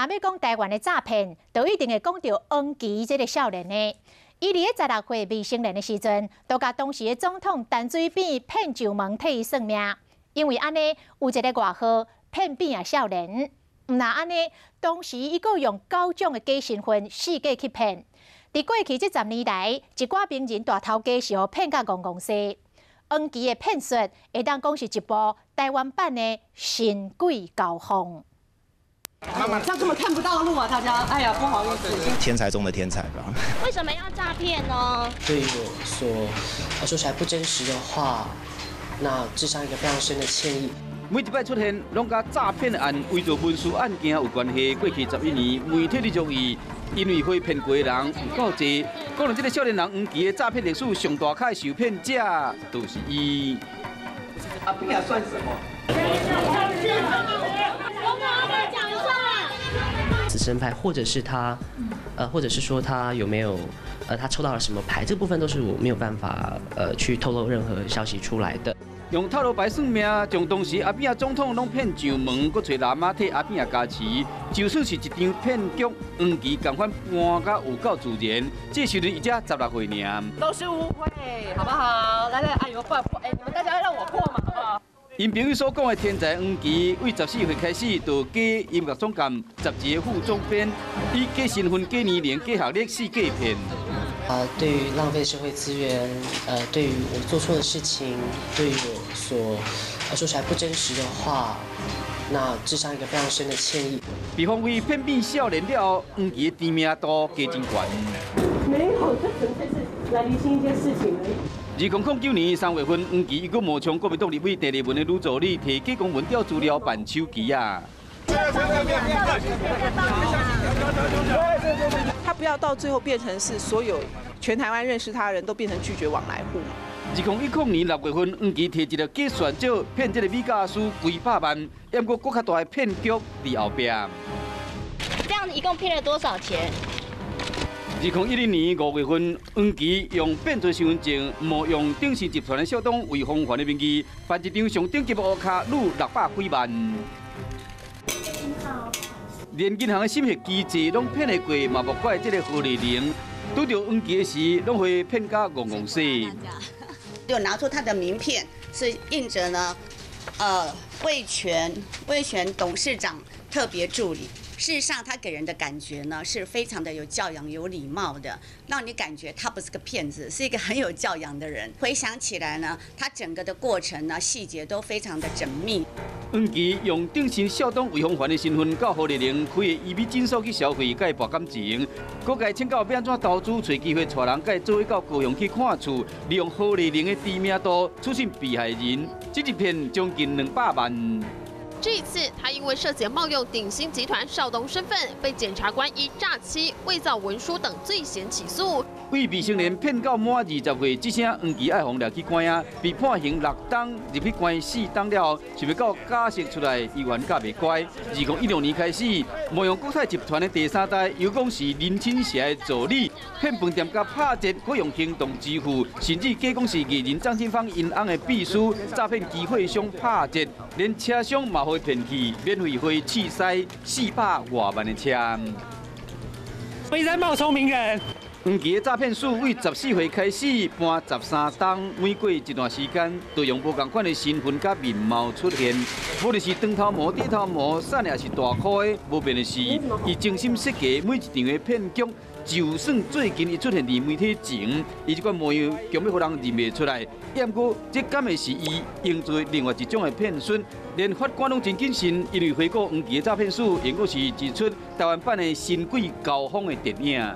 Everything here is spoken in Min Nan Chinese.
若欲講台灣的詐騙，就一定會講著黃琦這个少年的。伊佇咧16歲未成年的時陣，就共當時的總統陳水扁騙上門替伊算命。因為按呢，有一个外號騙扁仔少年。毋但按呢，當時伊閣用九種的假身份四界去騙。佇過去這10年來，一寡名人大頭家是予騙甲戇戇踅。黃琦的騙術會當講是一部台灣版的神鬼交鋒。這樣根本看不到路啊！大家，哎呀，不好意思。天才中的天才吧。為什麼要詐騙呢？對於我所說出來不真實的話，那致上一個非常深的歉意。每一擺出現，攏佮詐騙案、偽造文書案件有關係。過去11年，媒體咧注意，因為會騙過的人有夠濟。可能這个少年人黃琦的詐騙歷史上大咖受騙者，就是伊。阿扁算什麼？死神牌，或者是他，或者是說他有沒有，他抽到了什麼牌，這部分都是我沒有辦法，去透露任何消息出來的。用塔羅牌算命，將當時阿扁總統攏騙上門，閣揣喇嘛替阿扁加持，就算是一場騙局，黃琦仝款搬甲有夠自然。這時陣伊才16歲爾。都是誤會，好不好？來來，哎呦，不不，哎，你們大家讓我過嘛，好不好？𪜶朋友所講的天才黃琦，對14歲開始就假音樂總監、雜誌的副總編，以假身份、假年齡、假學歷四界騙。啊，對於浪費社會資源，對於我做錯的事情，對於我所說出來不真實的話，那致上一個非常深的歉意。被封為騙扁少年了後，黃琦的知名度加真懸。沒有，這純粹是來釐清一件事情而已。2009年3月份，黃琦又閣冒充國民黨立委鄭麗文的女助理，提假公文調資料辦手機啊。他不要到最後變成是所有全台灣認識他的人都變成拒絕往來戶。2010年6月份，黃琦提一个假算賬騙這个美甲師幾百萬，毋過閣較大的騙局佇後壁。這樣一共騙了多少錢？2010年5月份，黃琦用變做身份證，冒用鼎新集團的少東魏風凡的名義，辦一張上頂級的烏卡，擄600幾萬。連銀行的審核機制攏騙會過，嘛莫怪這个何麗玲，拄著黃琦的時，攏會騙甲戇戇踅。就拿出他的名片，是印着呢，味全董事長特別助理。事實上，他給人的感覺呢，是非常的有教養、有禮貌的，讓你感覺他不是個騙子，是一個很有教養的人。回想起來呢，他整個的過程呢，細節都非常的縝密。黃琦用鼎新少東魏風凡的身份，到何麗玲開的醫美診所去消費，佮伊博感情，閣共伊請教欲按怎投資，揣機會帶人佮伊做伙到高雄去看厝，利用何麗玲的知名度，取信被害人，這一騙將近200萬。這一次，他因為涉嫌冒用鼎新集團少東身份，被檢察官以詐欺、偽造文書等罪嫌起訴。為未成年騙到滿20歲，這聲黃琦愛予掠去關啊，被判刑6冬，入去關4冬了後，想欲到假釋出來，伊還較袂乖。2016年開始，冒用國泰集團的第三代，又講是林青霞的助理，騙飯店共拍折，閣用行動支付，甚至假講是藝人張清芳𪜶翁的秘書，詐騙機會商拍折，連車商嘛予伊騙去，免費予伊試駛400外萬的車。我在冒充名人。黃琦的詐騙史對14歲開始，判13冬，每過一段時間，就用無仝款的身份佮面貌出現。無論是長頭毛、短頭毛、瘦抑是大箍的，無變的是，伊精心設計每一場的騙局。就算最近伊出現佇媒體前，伊這款模樣強欲予人認袂出來。毋過，這敢會是伊營造另外一種的騙術？連法官攏真謹慎，因為回顧黃琦的詐騙史，應該是一齣台灣版的神鬼交鋒的電影。